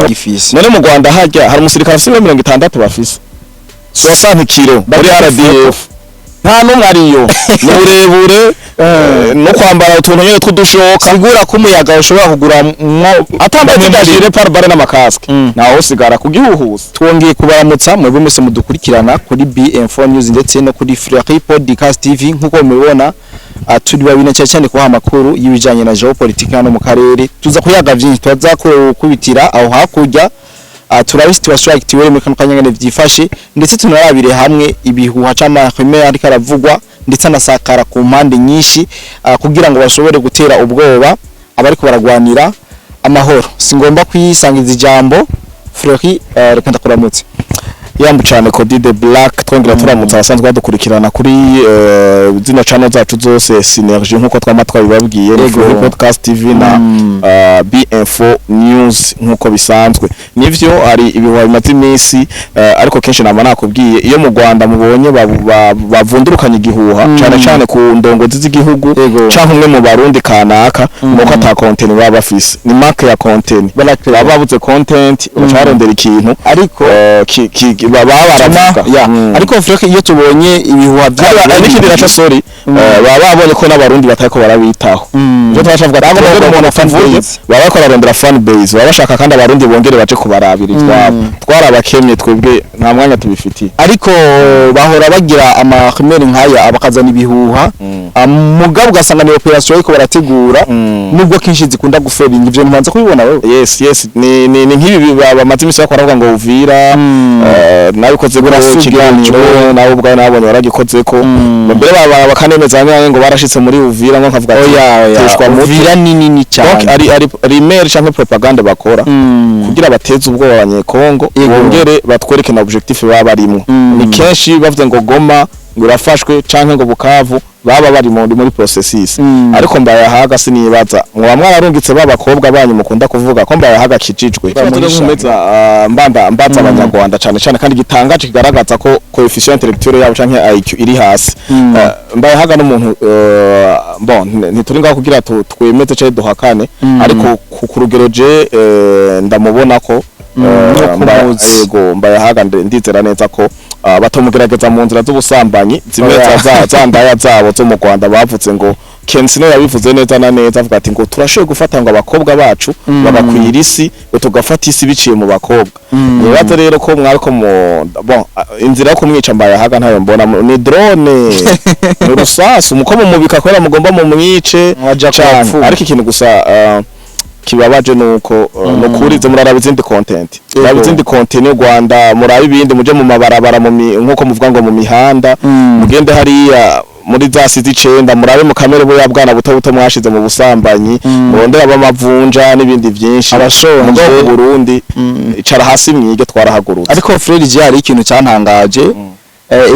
Bagifise. None mu Rwanda hajya hari umusirikare afise ibiro 60, bafise 60 kilo muri RDF, nta n'umwe ariyo, ni uburebure no kwambara utuntu nyene tw'udushoka. Sigura ko umuyaga ushobora kugura mwo atambaye bamwe zirya muri gilet pare-balles n'ama casques, ntawe usigara ku gihuhusi. Twongeye kubaramutsa mwebwe mwese mudukurikirana kuri BM4 News ndetse no kuri Free Podcast TV. Nkuko mubibona, turi babiri cyane cyane kubaha amakuru y'ibijanye na géopolitique hano mu karere. Tuza kuyaga vyinshi, tuza kubitira aho hakurya, turabe situation actuelle muri kano kanya ngene vyifashe, ndetse tunarabire hamwe ibihuha c'amahame ariko aravugwa ndetse anasakara ku mpande nyinshi, kugira ngo bashobore gutera ubwoba abariko baragwanira amahoro. Singomba kwisangiza ijambo. Fleury, reka ndakuramutse. Yambu cyane, Cody the Black. Twongera turamutse abasanzwe badukurikirana kuri zino channel zacu zose Synergy, nkuko twama twabibabwiye, ni Yego. Free Podcast TV na BM4 News. Nkuko bisanzwe, nivyo, hari ibihuha bimaze iminsi, ariko kenshi nama nakubwiye, iyo mu Rwanda mubonye bavundurukanye igihuha, cyane cyane ku ndongozi z'igihugu canke umwe mu Barundi kanaka, nuko ata content baba bafise, ni manque ya content, baba babuze content, baca barondera ikintu ariko baba baravuga. Ya. Ariko Fleury, iyo tubonye ibihuha Kandi byabo n'ikindi naco, sorry, baba babonye ko n'Abarundi batariko barabitaho. Ivyo twacavuga ati Bagomba umuntu umuntu fan tuvuye base. baba bariko bararondera fan base, baba bashaka kandi Abarundi bongere baje kubarabira ivyabo. Twarabakemye twebwe, nta mwanya tubifitiye. Ariko bahora bagira amahemeri nk'aya, bakazana ibihuha, mugabo ugasanga ni opération ariko barategura, nubwo kenshi zikunda guferinga. Ivyo ntibanza kubibona wewe? Yes, ni nk'ibi bamaze imisi bakora, bavuga ngo Uvira, nabikoze ko Burasubijwe. ikiganiro, nawe ubwawe nabonye waragikozeko. Mbere bakanemeza bamwe ngo barashitse muri Uvira, ngo nkavuga ati Oya, oya. teshwa mutwe. Uvira ni nini Donc cyane. ari rumeur canke propagande bakora kugira bateze ubwoba Abanyekongo, bongere batwereke na objectif baba barimwo. Ni kenshi bavuze ngo Goma ngo irafashwe canke ngo Bukavu, baba bari muri processus. Ariko Mbayahaga, sinibaza mwoba mwararungitse ba bakobwa banyu mukunda kuvuga ko Mbayahaga kijijwe. Bamuhisha. Nkomeza mbanda mbaza Abanyarwanda cane cane, kandi gitangaje kigaragaza ko coefficient intellectuel yabo canke IQ iri hasi. Mbayahaga n'umuntu, bon, ntituri ngaho kugira twemeze canke duhakane, ariko ku rugero je ndamubona ko No kumuzi. Yego, Mbayahaga ndizera neza ko batomugerageza mu nzira z'ubusambanyi zimwe Oya. za ndaya zabo zo mu Rwanda. Bavuze ngo Kensino yabivuze neza na neza, avuga ati ngo turashoboye gufata ngo abakobwa bacu bagakwira isi, ngo tugafata isi biciye mu bakobwa. Nibaza rero ko mwariko mu bon, inzira yo kumwica Mbayahaga ntayo mbona, ni drone, ni urusasu muko mumubika kubera mugomba mumwice Mwaja cane. kwapfuye. Ariko ikintu gusa kibabaje nuko nukuri ze muraraba izindi content, muraba izindi content y'u Rwanda, muraba ibindi, muje mu mabarabara, nkuko muvuga ngo mu mihanda, mugende hariya muri za sizi icenda, murabe mu kamere buya bwana buto buto mwashize mu busambanyi, murondera abamavunja n'ibindi byinshi. Abashonje. Mugabo ku Burundi, icara hasi mwige, twarahagurutse. Ariko Fred, je hari ikintu cyantangaje.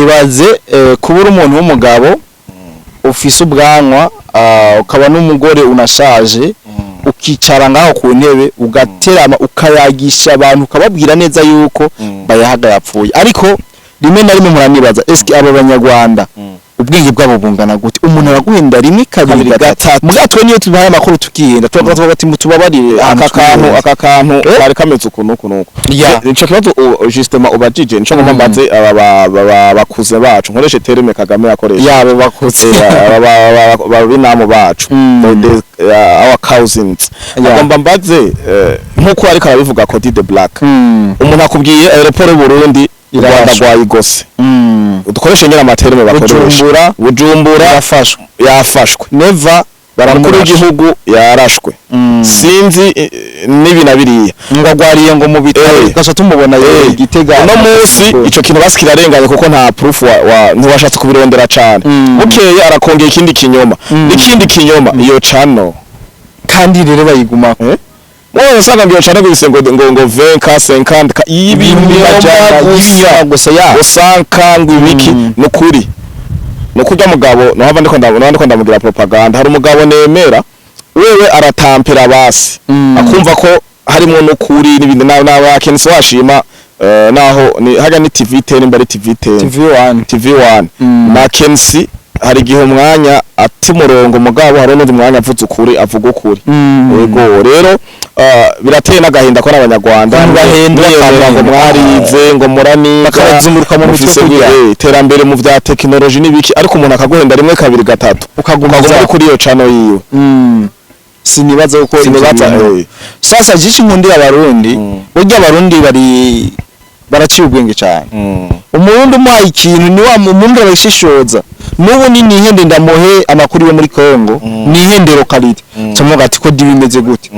Ibaze kubura umuntu w'umugabo ufise ubwanwa, ukaba n'umugore unashaje, ukicara ngaho ku ntebe, ugaterama, ukayagisha abantu, ukababwira neza yuko Bayahaga yapfuye. Ariko rimwe na rimwe muranibaza, eske abo Banyarwanda ubwenge bwabo bungana gute? Umuntu araguhenda rimwe, kabiri, kabiri, gatatu. Gatatu. Mugatwe niyo tubahaye amakuru tukihenda, tukavuga ati mutubabarire ahantu Aka kantu twihenze. Aka kantu kari kameze uku nuku nuku. Ico kibazo justement ubajije nico ngomba mbaze aba bakuze bacu, nkoreshe terme Kagame yakoresha. Yabo bakuze. Aba babinamu bacu, our cousins. Agomba mbaze, nkuko ariko arabivuga Cody the Black, umuntu akubwiye aéroport y'u Burundi, u Rwanda Irarashwe. rwayigose. Dukoreshe nyine ama termes bakoresha. Bujumbura. Bujumbura yafashwe. Yafashwe. Neva umukuru baramurashe. w'igihugu yarashwe. Sinzi n'ibi na biriya. Ngo agwariye ngo mu bitaro, tugaca tumubona Gitega. Uno munsi ico kintu basi kirarenganye kuko nta proof wa ntiwashatse kubirondera cane. Bukeye arakongera ikindi kinyoma n'ikindi kinyoma iyo cano. Kandi rero bayigumako. Mwowe usanga ngo iyo cano ngo ngo 20K, 50K, y'ibinyoma gusa. Gusa ya. Usanka ngo ibiki. Nukuri nukurya mugabo nohava ndiko ndamugira propaganda. Hari umugabo nemera, wewe aratampera basi, akumva ko harimo n'ukuri n'ibindi na kenshi washima, naho ni haga ni TV 10, mbari TV 10. TV 1. TV 1. Na Kensi Hari igihe umwanya ata umurongo, mugabo hari n'undi mwanya avuze ukuri, avuga ukuri. Yego, rero birateye n'agahinda ko n'abanyarwanda Abantu bahenda mwiyemera ngo mwarize, ngo muraniga, Bakabazunguruka mu mitwe mufise kurya. Iterambere mu vya tekinoloji n'ibiki, ariko umuntu akaguhenda rimwe, kabiri, gatatu, ukaguma ukaguma uri kuri iyo cano yiwe. Sinibaza uko ivyo Sinibaza, bintu. Sasa jishi nkundira abarundi, burya abarundi bari baraciye ubwenge cyane. Umurundi umuhaye ikintu, ni wa murundi arabishishoza. N'ubu ni nihende ndamuhe amakuru yo muri Congo, nihende localité, cyamuga ati ko di bimeze gute,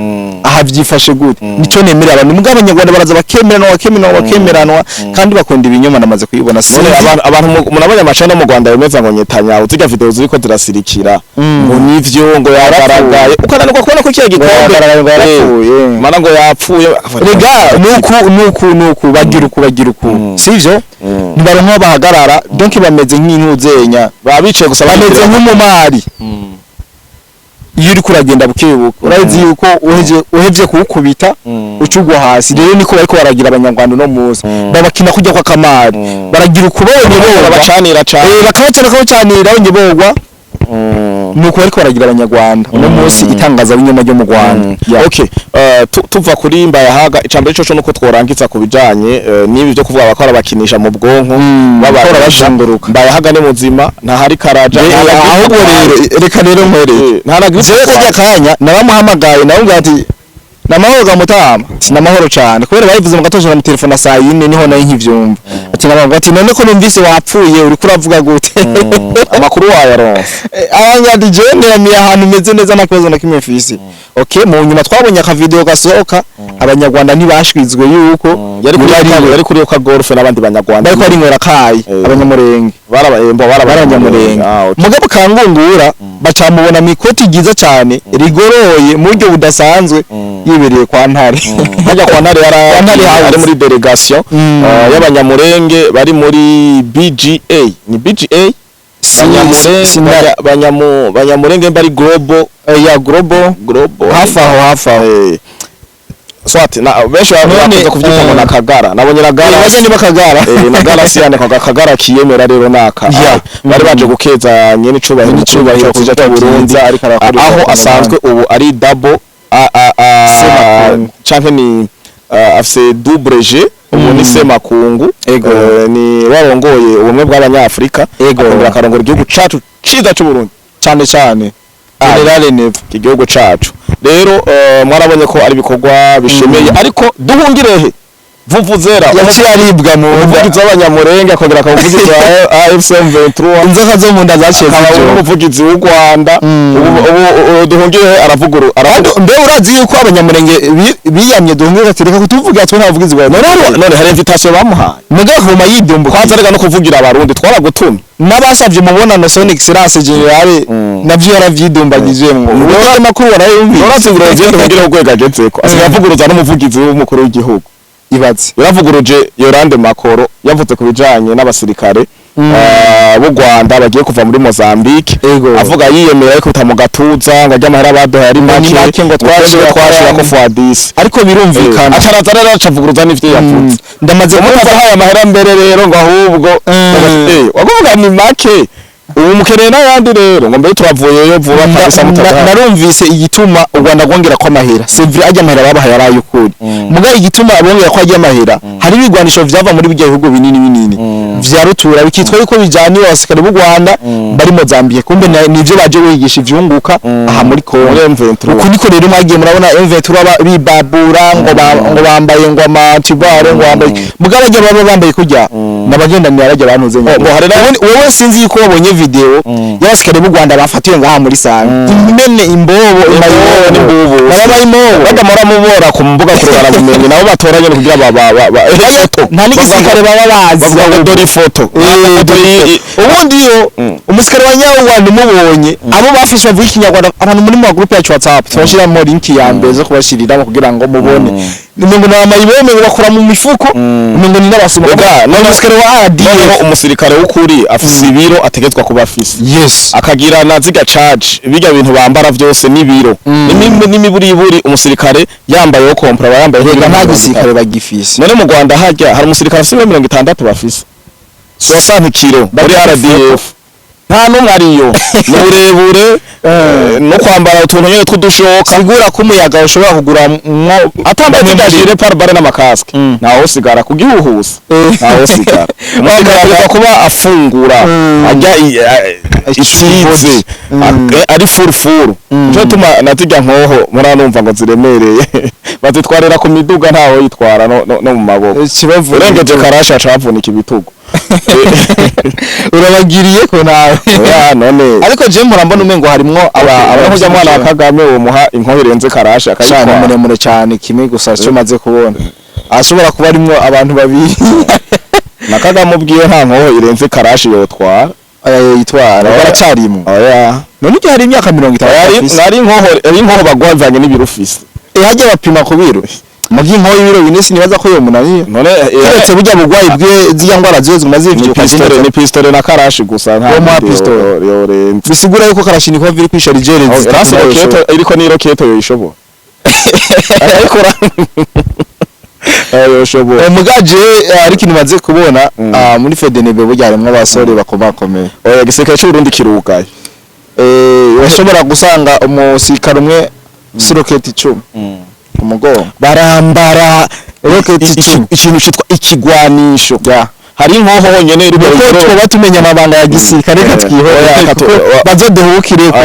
aha vyifashe gute, nico nemera abantu. Mugabo abanyarwanda baraza bakemeranwa, bakemeranwa, bakemeranwa, kandi bakunda ibinyoma, namaze kuyibona. None Sinzi abantu murabonye amacana mu Rwanda yemeza ngo Netanyahu, zirya video ziriko zirasirikira, ngo nivyo, ngo yagaragaye, ukananirwa kubona ko kiya gikombe yagaragaye, ngo yarapfuye. Mana, ngo yapfuye. Rega nuku nuku nuku bagira uku, bagira uku, sivyo? Ntibaronka aho bahagarara, donc bameze nk'intuzenya. Baba bicaye gusa. Bameze barindira. nk'umumari. Iyo uriko uragenda bukebuke, urazi yuko uhevye kuwukubita uca ugwa hasi. Rero niko bariko baragira abanyarwanda uno munsi, babakina kurya kw'akamari, baragira ukubonye bogwa. Bacanira cane. Bakabacana, bakabacanira bonye bogwa. Nuko bariko baragira abanyarwanda uno munsi, itangazabinyoma ryo mu Rwanda. Yeah. Okay, tuva kuri Mbayahaga, icambere coco nuko tworangiza ku bijanye n'ibi byo kuvuga bakora bakinisha mu bwonko, Bakora bazunguruka. Mbayahaga ni muzima, ntahari karaja. Ahubwo rero reka rero nkwereke. Ntaragira. Jewe kajya kanya naramuhamagaye, nawe ati namahoro ga mutama, ati namahoro cyane, kubera bayivuze mu gatondo na telefone saa 4 niho nayo nkivyumva. Ati namahoro, ati none ko numvise wapfuye, uriko uravuga gute? Amakuru wayaronse? Abanya jewe nteramiye ahantu meze neza, nta kibazo na kimwe mfise. Okay, mu nyuma twabonye akavideo gasohoka, abanyarwanda ntibashwizwe yuko Yari kuri yari yari kuri ka golf n'abandi banyarwanda. Bariko barinywera kayi. Abanyamurenge. Barabaembo. Barabanyamurenge. Ah, okay. Mugabo kangungura bacamubona mu ikoti ryiza cyane rigoroye mu buryo budasanzwe, yibereye kwa Ntare. Hajya kwa Ntare yara Kwa Ntare House. ari muri délégation y'abanyamurenge bari muri BGA, ni BGA. Banyamurenge, banyamurenge bari global. Ya global. Global. Hafi aho, hafi aho. Swat na benshi bakunze kuvyita ngo na Kagara, nabonye na Gara. Bajya ni bakagara. Na Gara si yane kwa Kagara kiyemera rero naka. Bari baje gukeza nyene icubahiro Nyene icubahiro cy'u kuja Burundi, cyiza, ariko arakora aho ibikorwa. Asanzwe ubu ari double a a a Semakungu. Canke ni afise double G ubu, ni Semakungu. Ego. Ni warongoye ubumwe bw'abanyafrika, Ego. akongera akarongora igihugu cacu ciza c'u Burundi. Cyane cyane General Neva. Iki gihugu cacu rero, mwarabonye ko ari ibikorwa bishemeye, ariko duhungirehe vuvuzera Yaciye aribwa mu nda. Umuvugizi w'abanyamurenge, akongera akaba umuvugizi wa AFC M23. Inzoka zo mu nda zaciye Akaba zijoka. umuvugizi w'u Rwanda. Ubu duhungirehe aravuguru Kandi aravuga. mbe urazi yuko abanyamurenge biyamye duhungirehe ati reka kutuvugira twe ntavugizi bwawe. None hari invitation bamuhaye? Mugabo kuguma yidumbuka. Kwanza rega no kuvugira abarundi twaragutumye. N'abasavye umubonano son excellence général, navyo yaravyidumbagijemwo. Ubu makuru warayumvise? Urazi uburozi duhungirehe urwego agezeko, asigaye avuguruza n'umuvugizi w'umukuru w'igihugu. Ibaze. Yaravuguruje Yorande Makoro, yavuze ku bijanye n'abasirikare b'u Rwanda bagiye kuva muri Mozambique. Ego. Avuga yiyemera ariko mu gatuza ngo ajya amahera baduhaye ari Ngo ni make, make, ngo twashira twashira twashira ko ko fois 10. Ariko birumvikana. Acaraza rero acavuguruza n'ivyo yavuze. Ndamaze kumva kumva ahaye amahera mbere rero ngo ahubwo wakuvuga ni make, ubu mukeneye n'ayandi rero, ngo mbere turavuyeyo vuba kabisa mutaduhaye. Narumvise igituma u Rwanda rwongera ko amahera. C'est vrai, ajya amahera babahaye ari ay'ukuri, mugabo igituma bongera ko ajya amahera, hari ibigwanisho vyava muri bijya bihugu binini binini vya rutura, bikitwa yuko bijaniwe abasirikare b'u Rwanda bari Mozambique, kumbe nivyo baje wigisha ivyunguka aha muri Congo. Muri M23. Uku niko rero mwagiye murabona M23 bibabura ngo ngo bambaye ngo amatibare, ngo bambaye, mugabo bajya baba bambaye kurya n'abagendanira bajya bantuze. Bo, hari Wowe sinzi yuko wabonye video y'abasirikare b'u Rwanda bafatiwe ngaha muri Sange, imene imbobo, imbobo n'imbubu. N'abayimobo. Badamara mubora ku mbuga kurubara nabo batoranye kugira ba ifoto. Nta n'igisirikare baba bazi. Bavuga ngo dore ifoto. Ubundi iyo umusikare wa nyawo Rwanda umubonye, abo bafashe bavuga ikinyarwanda, abantu muri mu groupe yacu WhatsApp turashiramo link ya mbere zo kubashiriramo kugira ngo mubone, umengo ni amayibome bakora mu mifuko, umengo ni n'abasoma. Ega, ni umusikare wa noneho RDF. Umusirikare w'ukuri afise ibiro ategetswa kuba afise, akagira na ziga charge, bijya bintu bambara byose n'ibiro n'imiburiburi, umusirikare yambaye complet aba yambaye Rega nk'ibiro nta 30. gisirikare bagifise. None mu Rwanda hajya hari umusirikare afise ibiro 60 bafise 60 kilo muri RDF. Nta n'umwe ariyo, ni uburebure, no kwambara utuntu nyene tw'udushoka. Sigura ko umuyaga ushobora kugura mwo Atambaye bamwe muri ziriya pare-balles n'ama casques, ntawe usigara ku gihuhusi, ntawe usigara. Umusirikare ategerezwa kuba afungura, arya isize, ari furufuru. Nico gituma na zirya nkoho muranumva ngo ziremereye, bazitwarira ku miduga, ntawe yitwara no mu maboko. Ikibavu Urengeje karasha aca havunika ibitugu. Urabagiriye ko nawe. Oya, none. Ariko je murambona umengo harimwo aba aba nk'urya mwana wa Kagame, womuha inkoho irenze karasha cyane, akayitwara. Muremure cyane kimwe gusa cyo maze kubona ashobora kuba arimwo abantu babiri. Na Kagame ubwiwe nta nkoho irenze karashi yotwara. Aya yitwara baracarimwo. Oya. None igihe hari imyaka 50 afise. Ari inkoho baguha bivanye n'ibiro ufise. Hajya bapima ku biro mu by'inkoho, y'ibiro 4 sinibaza ko yomunaniye. None Keretse burya bugwayi bwe, ziriya ndwara ziwe ziguma ni zivyuka. pistolet, ni pistolet na karashi gusa, nta Uwo muha yindi pistolet. yorenze. Bisigura yuko karashinikov iri kwi chargeur. Rasi roquette iriko, ni roquette yoyishobora, ariko yoshobora. Mugaje ari ikintu maze kubona, muri FDNB burya harimwo abasore bakomakomeye. Oya, igisirikare c'u Burundi kirugaye. Urashobora gusanga umusirikare umwe si roquette 10 ku mugongo. Barambara Roquette 10. Ikintu citwa ikigwanisho. Hari inkoho honyene iri Kuko twoba tumenya amabanga ya gisirikare, reka twihorere, kuko bazoduhukire ko.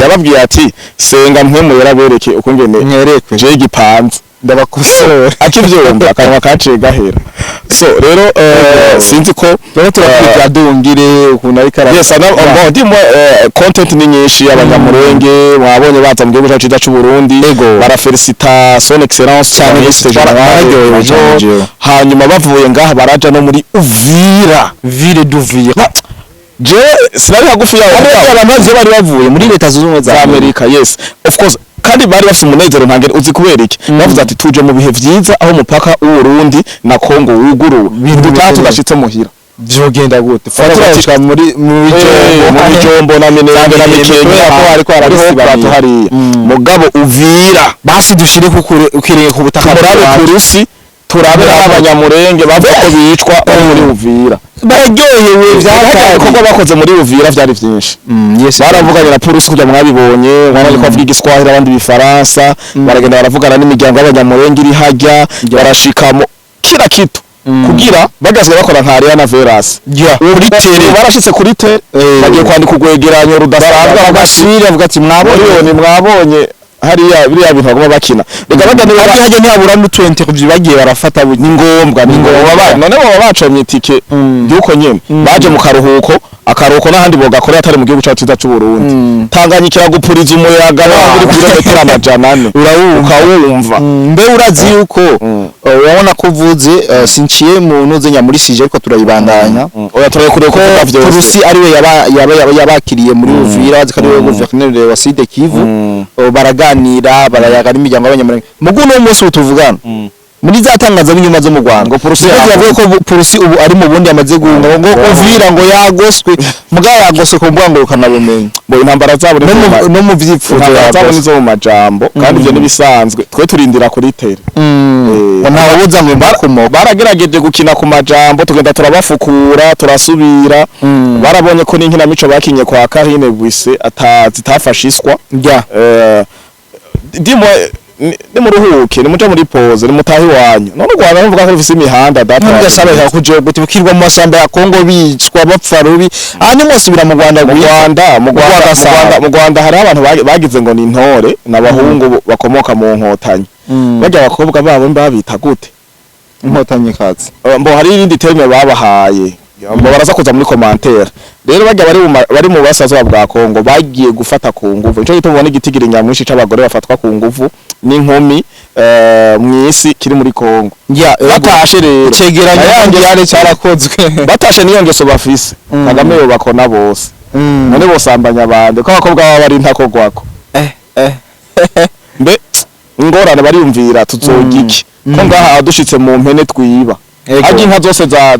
Yababwiye ati: "Senga mpwemu yarabereke uko ngene Mwerekwe. je gipanze." Ndabakosora. Akivyumva akanwa kaciye gahera. So rero, sinzi ko Rero turakwiye Dungire ukuntu ariko ara Yes, ana bon, ndimo content ni nyinshi. Abanyamurenge mwabonye baza mu gihugu cyacu cyiza cy'u Burundi, barafelicita son excellence Cyane Ministre gose, General bararyohewe Major. cyane jewe. Hanyuma bavuye ngaha baraja no muri Uvira. Ville d'Uvira. Je sinari hagufi yaho. Kandi abantu bazi bari bavuye muri Leta Zunze Ubumwe Za Amerika, yes of course, kandi bari bafite umunezero ntangere. Uzi kubera iki? Bavuze ati: "Tuje mu bihe vyiza aho umupaka w'u Burundi na Kongo wuguruwe, dutaha tudashitse muhira." Vyogenda gute? Baravuga ati- Fatura muri mu Bijombo, mu Bijombo na Minembwe na Mikenke, kubera ko hariko hariho harabisibamira. Hariya mugabo Uvira Basi dushire ku ukirenge ku butaka tumurabe bwacu. Kurusi turabe Turabe. Abanyamurenge bavuga ko bicwa bari muri Uvira. Bararyohewe. Vyatari ibikorwa bakoze muri Uvira vyari vyinshi. Yes. Baravuganye na polisi kugira mwabibonye, bari ko bavuga igiswahili, abandi ibifaransa, baragenda baravugana n'imiryango y'abanyamurenge iri hajya, barashikamo kila kitu kugira bagazwe bakora nka Ariana Veras Kuri terrain. Barashitse kuri terrain, bagiye kwandika urwegeranyo rudasanzwe, baravuga ati Bagashira avuga ati: "Mwabonye." Miliyoni mwabonye hariya biriya bintu baguma bakina, reka bajya niba Hajya hajya ntihabura n'utu interview bagiye barafata Ni ngombwa, ni ngombwa. None baba bacomye itike y'uko nyene baje mu karuhuko, akaruhuko n'ahandi bogakorera atari mu gihugu cyacu cyiza c'u Burundi. Tanganyika iragupuriza umuyaga waho uri kilometero 400, Urawumva. ukawumva. Mbe urazi yuko urabona ko uvuze, sinciye mu ntuze muri sije, ariko turayibandanya. Oya, turaye ko Ko tuvuga vyose. Purusi ariwe yaba yabakiriye muri Uvira, bazi ko ariwe gouverneur wa Sud Kivu. Baraganira, barayaga n'imiryango y'abanyamurenge. Mugu no munsi ubu tuvugana, muri za tangazabinyuma zo mu Rwanda, Ngo Purusi Niko yahunze. yavuye ko Purusi ubu ari mu bundi, yamaze guhunga, ngo Uvira ngo yagoswe, mugabo yagoswe ku mbuga ngurukanabumenyi. Bo intambara zabo ni No no mu vyipfuzo intambara zabo yagoswe. nizo mu majambo, kandi ivyo nibisanzwe, twe turindira kuri terrain. Ngo ntawuza ngo imbakumo. Baragerageje gukina ku majambo, tugenda turabafukura, turasubira. Barabonye ko n'inkinamico bakinye kwa Karine Bwise zitafashe iswa. Ndimo nimuruhuke, nimuje muri pause, nimutahe iwanyu. None u Rwanda nuvuga ko rufise imihanda data. Ntugasaba kuje gute bukirwa mu masamba ya Kongo, bicwa, bapfa rubi, hanyuma musubira mu Rwanda. Mu Rwanda, mu Rwanda, mu Rwanda, mu Rwanda hari abantu bagize ngo ni intore n'abahungu bakomoka mu nkotanyi. Barya abakobwa babo mbabita gute? Inkotanyi kazi. Mbo hari irindi terme babahaye, mbo baraza kuza muri commentaire. Rero barya bari mu basaza bwa Kongo bagiye gufata ku nguvu, ico gituma ubona igitigiri nyamwinshi c'abagore bafatwa ku nguvu n'inkumi mw'isi kiri muri Kongo. Batashe rero Icegeranyo Nayange- mondiale cyarakozwe. Batashe niyo ngeso bafise. Kagame yo bakona bose. None bosambanya abandi ko abakobwa baba bari ntakogwako? Mbe ingorane bariyumvira, tuzojya iki ko ngaha dushitse mu mpene twiba? Harya inka zose za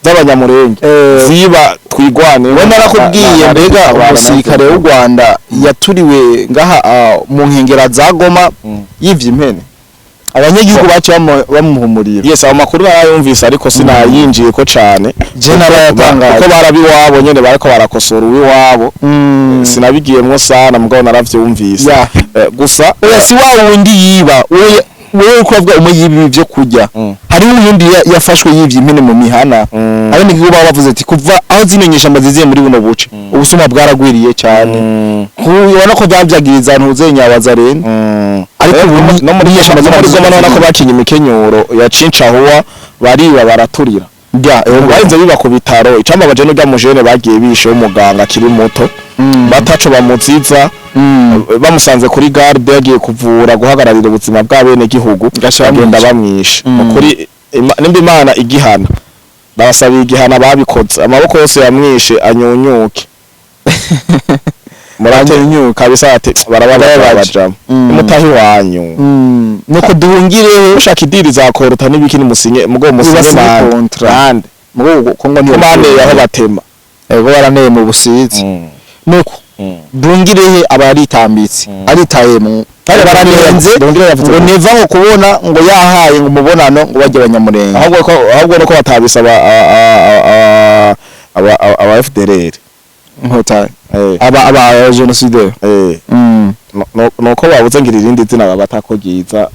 z'abanyamurenge ziba twigwane. We narakubwiye, mbega umusirikare w'u Rwanda yaturiwe ngaha, mu nkengera za Goma, yivye impene. Abanyagihugu baciye bamuhumurira. Yes, ayo makuru narayumvise, ariko sinayinjiye ko cane. Je narayatangaje. Kuko barabiwabo nyene, bariko barakosora uwiwabo. Sinabigiyemwo sana, mugabo naravyumvise. Gusa Oya, si wa wundi yiba. Wewe, wewe uko bavuga umwe yiba ibi vyo kurya, hariho uyundi yafashwe yivye impene mu mihana. Hari n'igihugu baba bavuze ati kuva aho zino nyeshamba ziziye muri buno buce, ubusuma bwaragwiriye cyane. Ubona ko byavyagiriza ntuzenyabaza rero. Ariko ubu no muri inyeshamba no muri Goma nabona ko bakinye imikenyuro ya Cincahuwa, bariba, baraturira. Ya, ego. Barinze biba ku bitaro. Icambabaje n'urya mujene bagiye bishe w'umuganga akiri muto, bataco bamuziza, bamusanze kuri garde yagiye kuvura, guhagararira ubuzima bw'abene gihugu, Gaca bagenda bamwica. bamwishe. Ukuri nimba Imana igihana, babasabiye igihana babikoze, amaboko yose yamwishe anyunyuke. Murate Anyunyuke. kabisa, ati barababaje Barababaje. abajama nimutahe iwanyu. Nuko duhungireho. Ushaka idiri zakoruta n'ibiki, nimusinye, mugo musinye. Nibasinye Mande contrat. Mande. Mugo Kongo niyo. Ko mande aho batema. Ego, baraneye mu Busizi. Nuko Nduhungirehe aba yaritambitse, aritaye mu Kandi bararenze. Nduhungirehe yavuze ngo ko- neva ngo kubona ngo yahaye ngo umubonano ngo bajye abanyamurenge. Ahubwo nuko batabisaba aba FDLR. Inkotanyi, aba génocidaire. Nuko babuze ngira irindi zina babatako ryiza.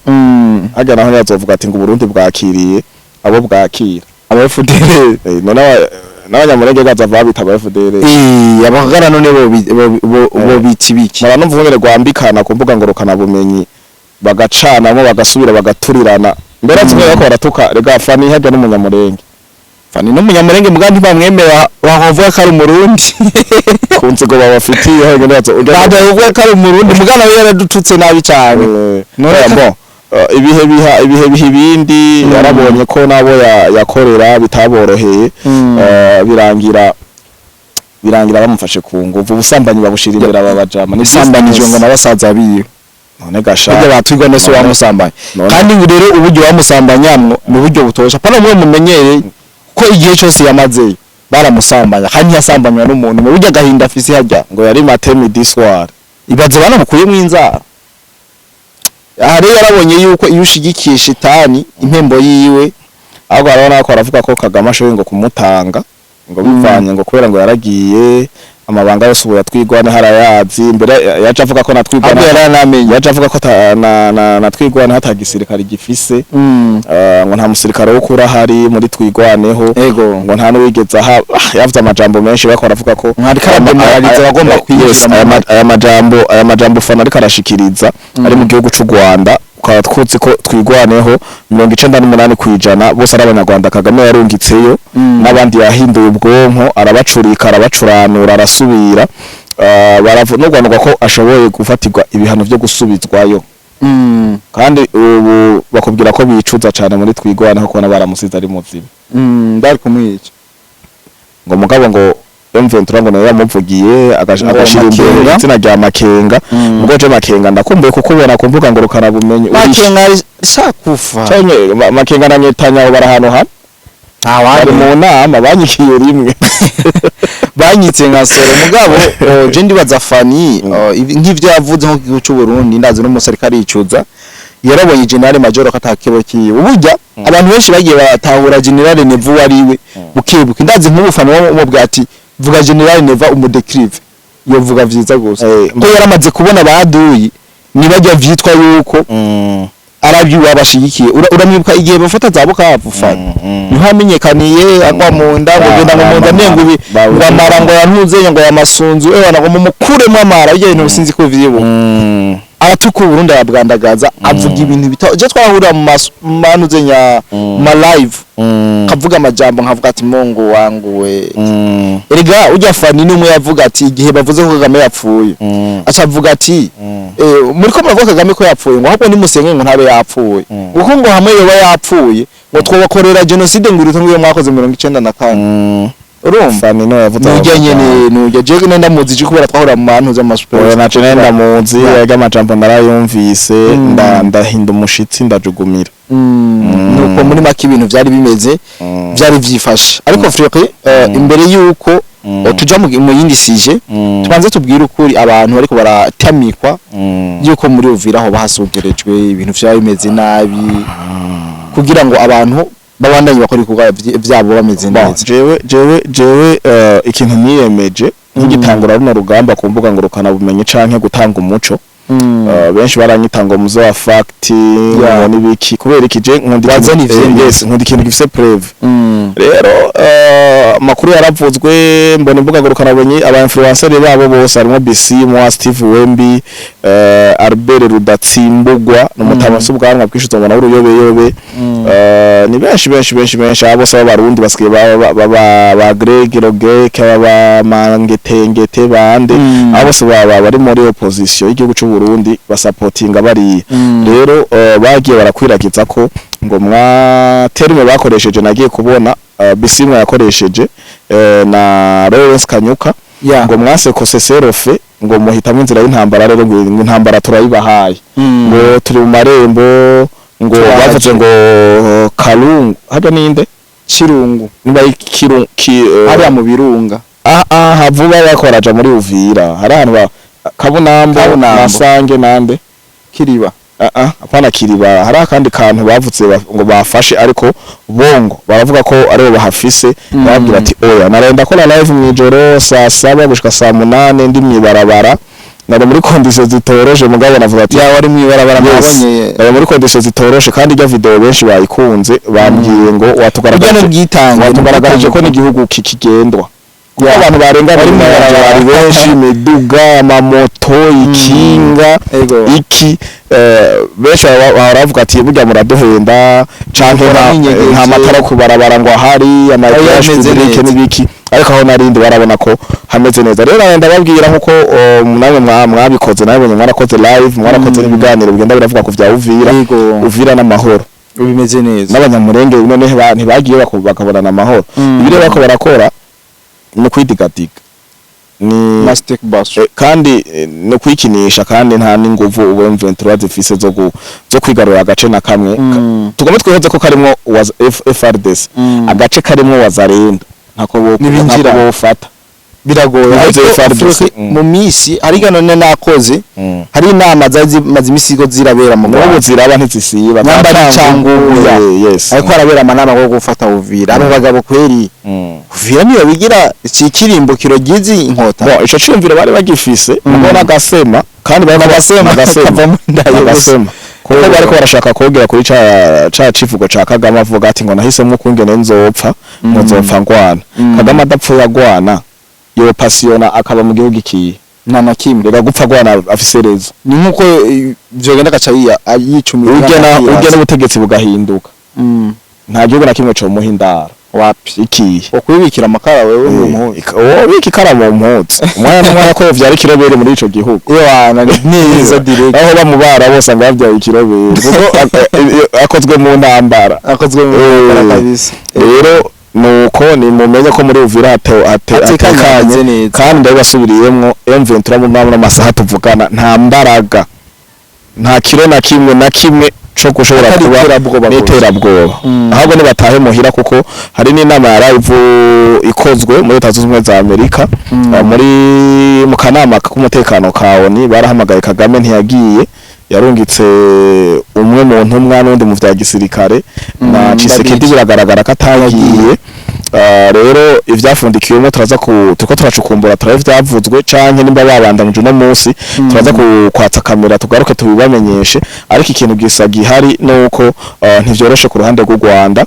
Harya naho ntibazovuga ati ngo Uburundi bwakiriye abo bwakira. Aba FDLR. None n'abanyamurenge bazava babita aba FDLR. Abagara none bo bita ibiki? Mpora numva ingene rwambikana ku mbuga ngurukana bumenyi, bagacanamo, bagasubira bagaturirana. Mbere ati ko baratuka rega Fani harya n'umunyamurenge. Fani n'umunyamurenge, muga ntibamwemera, bavuga ko ari umurundi. Ku nzigo babafitiye ho ingene bazo Badavuga ko ari umurundi, muga nawe yaradututse nabi cyane. None bon, ibihe biha ibihe biha ibindi. Yarabonye ko nabo yakorera bitaboroheye. Birangira bamufashe ku nguvu, ubusambanyi babushira imbere aba bajama. Ni Isambanijwe ngo business. na basaza biwe. None gasha Burya batwigwa nese wamusambanya. Kandi ngo rero uburyo bamusambanyamwo ni uburyo butosha pana mwe mumenyereye ko igihe cyose yamazeyo baramusambanya, kandi ntiyasambanywa n'umuntu mu buryo agahinda afise harya. Ngo yari matin, midi, soir. Ibaze banamukuyemo inzara. Aha rero yarabonye yuko iyo ushigikiye shitani, impembo yiwe. Ahubwo arabona ko aravuga ko Kagame ashoboye ngo kumutanga, ngo bivanye ngo kubera ngo yaragiye amabanga yose ubu yatwigwa harayazi. Mbere yaje avuga ko natwigwa Ahubwo yaranamenye. Yaje avuga ko na twigwane hata gisirikare gifise. Ngo nta musirikare wo kura hari muri Twigwaneho. Ngo nta n'uwigeze aha. Yavuze amajambo menshi, bako aravuga ko Mwariko arademarariza abagomba kwinjira Yes, aya majambo Fana ariko arashikiriza ari mu gihugu c'u Rwanda, ukaba twuzi ko Twigwaneho 98% bose ari abanyarwanda Kagame yarungitseyo, n'abandi yahinduye ubwonko, arabacurika, arabacuranura, arasubira. N'urwanurwa ko ashoboye gufatirwa ibihano vyo gusubizwayo. Kandi ubu bakubwira ko bicuza cane muri Twigwaneho kubona baramusize ari muzima. Bari kumwica. Ngo mugabo ngo M23 ngo nawe yamuvugiye Ngo agashira imbere Makenga. izina rya Makenga. Ubwo je Makenga ndakumbuye kukubona ku mbuga ngurukana bumenyi. Makenga shakufa. Canke Makenga na Netanyahu bari ahantu hamwe, bari mu nama, banyikiye rimwe. Banyitse nka soro. Mugabo je ndibaza Fani, nk'ivyo yavuze nko gihugu cy'u Burundi, ndazi no musirikare yicuza, yarabonye General Major ko atakebo kiwe. Uburya abantu benshi bagiye baratahura General Neva uwo ari we bukebuke. Ndazi nk'ubufana wo ati vuga General Neva umudécrive, yovuga vyiza gose, ko yaramaze kubona baduyi nibajya vyitwa yuko arabyi wabashigikiye. Uramwibuka igihe bafata za Bukavu, Fani niho hamenyekaniye agwa mu nda, ngo genda ngo mu nda nengo ngo amara ngo yantuze ngo yamasunzu, ewa ngo mumukuremo amara. Ibyo bintu sinzi ko vyibuka. Aratuka Burundi, arabwandagaza, avuga ibintu bita je twahurira mu manuze nya ma live, kavuga amajambo nkavuga ati Mungu wangu we. Erega ujya Fani numwe yavuga ati igihe bavuze ko Kagame yapfuye, aca avuga ati muri ko muravuga Kagame ko yapfuye, ngo ahubwo nimusenge ngo ntabe yapfuye, kuko ngo hamwe yoba yapfuye ngo twobakorera genocide ngo iruta ngo iyo mwakoze 94. Urumva? Fani no yavuze ayo nujya majambo. nyene nujya je ndamuzi je kubera twahora mu bantu z'amasuper. Oya, naje nenda muzi yaga amajambo narayumvise, ndahinda umushitsi, ndajugumira. Nuko muri make ibintu vyari bimeze, vyari vyifashe. Ariko Frere, imbere yuko Tuja mu yindi sujet, tubanze tubwire ukuri abantu bariko baratamikwa yuko muri Uvira aho bahasugerejwe, ibintu vyaba bimeze nabi, kugira ngo abantu babandanye bakora ibikorwa vyabo bameze Bon, neza. Jewe ikintu niyemeje nkigitangura runo rugamba ku mbuga ngurukana bumenyi canke gutanga umuco, benshi baranyita ngo muzo wa fact ngo nibiki. Kubera iki? Je nkunda Wazana ivyemeza. Yes, nkunda ikintu gifise preuve. Rero amakuru yaravuzwe, mbona imbuga ngurukana bumenyi, aba influencer babo bose harimo BC Mwa, Steve Wembi, Albert Rudatsimbugwa n'umutama ubwanwa bwinshi uzobona w'uruyobeyobe. Ni benshi benshi benshi benshi, abo bose b'abarundi basigaye ba Greg Rogek, baba Mangetengete bande, abo bose baba bari muri opposition y'igihugu c'u Burundi, basapotinga bariya. Rero bagiye barakwiragiza ko ngo mwa terme bakoresheje, nagiye kubona Bisimwa yakoresheje na Lawrence Kanyuka, ngo mwase ko cessez-le-feu, ngo muhitamo inzira y'intambara. Rero ngo intambara turayibahaye, ngo turi mu marembo, ngo Turaje. bavuze ngo Karungu harya ninde? Kirungu. Niba ari Kiru ki, Hariya mu birunga. Ah ah, havuba bariko baraja muri Uvira, hari ahantu ba Kabunambo, Kabunambo. Masange nande? Kiriba. Ah ah, apana Kiriba, hari akandi kantu bavuze ngo bafashe, ariko bongo baravuga ko aribo bahafise. Bababwira ati oya. Narenda kora live mwijoro saa 7 gushika saa 8, ndi mwibarabara, nari muri condition zitoroshe, mugabo navuga ati Ya, wari mwibarabara. Yes, Nabonye. nari muri condition zitoroshe, kandi irya video benshi bayikunze, bambwiye ngo Burya watugaragaje n'ubwitange. Watugaragaje ko n'igihugu kikigendwa, kuko abantu barenga Bari bari mw'ibarabara. bari benshi, imiduga, amamoto, ikinga, iki, benshi bahora bavuga ati burya muraduhenda canke Mukora mwinyegeje. Nta matara kubarabara ngo ahari ama Oya, éclairage hameze public neza. n'ibiki, ariko aho narindi barabona ko hameze neza. Rero ndababwira nkuko namwe mwabikoze, nabonye mwarakoze live, mwarakoze n'ibiganiro bigenda biravuga ku vya Uvira. Uvira n'amahoro. Bimeze neza. N'abanyamurenge none ntibagiye bakabonana amahoro. Ibi rero bariko barakora ni kwidigadiga, ni Mastic bus. Kandi no kwikinisha, kandi nta n'inguvu ubu M23 zifise zo kwigarurira agace na kamwe. Tugomba twihoze ko karimwo FARDC, agace karimwo Wazalendo ntako bo Ntibinjira. ntako bofata. Biragoye. Nibaze Ariko FARDC. Fureki, mu misi ariko none nakoze, hari inama zari zimaze imisi ko zirabera mu N'ubu Rwanda. ziraba, ntizisiba. Nyamba ari Cangugu. Yes. Ariko harabera amanama yo gufata Uvira. Abo bagabo kweri, Uvira niyo bigira ikirimbukiro gizi inkota. Bon, ico ciyumviro bari bagifise, mugo n'agasema kandi bari N'agasema n'agasema kavamo inda yose. N'agasema, kuko bariko barashaka kogera kuri ca civugo ca Kagame avuga ati ngo nahisemwo ukungene nzopfa, ngo nzopfa ngwana. Kagame adapfuye agwana, yo pasiyona akaba mu gihugu ikiye? Nta na kimwe. Reka gupfa agwana afise rezo. Ni nkuko vyogenda agaca yicumira. Urya n'ubutegetsi bugahinduka, nta gihugu na kimwe comuha indaro. Wapi. Ikiye? Ukwibikira amakara wewe mu mpuzu. Wobika ikara mu mpuzu umwanya n'umwanya ko vyari ikirobere muri ico gihugu. Iyo wana neza direct. Aho bamubara bose ngo bavyaye ikirobere, kuko akozwe mu ntambara. Akozwe mu ntambara kabisa. Rero nuko nimumenye ko muri Uvira Hatekanye, hatekanye hameze neza. Kandi ndabibasubiriyemwo, M23 mu mwanya n'amasaha tuvugana nta mbaraga, nta kiro na kimwe na kimwe co gushobora Atari kuba iterabwoba gusa. n'iterabwoba. Ahubwo nibatahe muhira, kuko hari n'inama yaraye ikozwe muri Leta Zunze Ubumwe za Amerika. Muri mu kanama k'umutekano ka ONU barahamagaye Kagame, ntiyagiye, yarungitse umwe mu ntumwa n'undi mu vya gisirikare na Tshisekedi. Ndabizi. Biragaragara ko atagiye. Rero ivyafundikiwemo turaza ku turiko turacukumbura, turabe ivyavuzwe canke nimba babandanyije uno munsi, turaza kwatsa kamera tugaruke tubibamenyeshe. Ariko ikintu gisa gihari nuko ntivyoroshe ku ruhande rw'u Rwanda.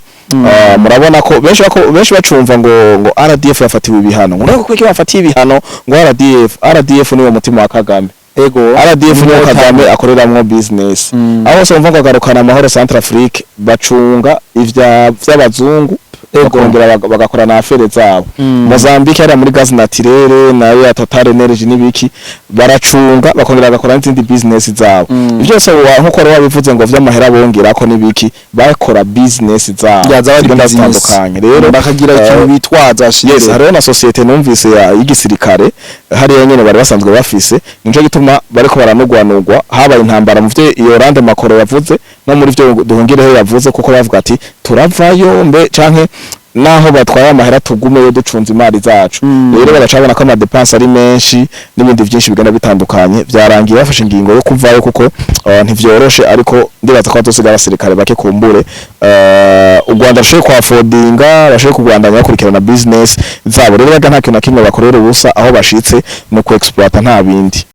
Murabona ko benshi benshi bacumva ngo RDF yafatiwe ibihano, ngo kuko iki bafatiye ibihano ngo RDF. RDF niwo mutima wa Kagame. RDF niwo Kagame akoreramwo business. Aho hose bumva ngo agarukana amahoro Centrafrique, bacunga ivya vy'abazungu, bakongera bagakora na affaires zabo. Mozambique hariya muri gaz naturel nayo ya Total Energy n'ibiki, baracunga bakongera bagakora n'izindi business zabo. Ivyo byose nkuko wari wabivuze ngo vy'amahera bongerako n'ibiki, bakora business zabo Ya, zaba ari zigenda business. zitandukanye. Rero bakagira ikintu bitwaza. Yes, hariho na société numvise y'igisirikare hariya nyene bari basanzwe bafise, nico gituma bariko baranugwanugwa. Habaye intambara mu vyo Yolande Makoro yavuze no muri vyo Duhungireho yavuze, kuko bavuga ati turavayo mbe canke Naho batwaye amahera, tugumeyo ducunze imari zacu. Rero bagacabona ko ama dépenses ari menshi n'ibindi byinshi bigenda bitandukanye. Vyarangiye bafashe ingingo yo kuvayo kuko ntivyoroshe, ariko ndibaza ko bazosiga abasirikare bake, kumbure u Rwanda rushoboye kuhafodinga, bashoboye kurwandanya bakurikirana business zabo. Rero baga nta kintu na kimwe bakorera ubusa, aho bashitse no ku exploiter, nta bindi.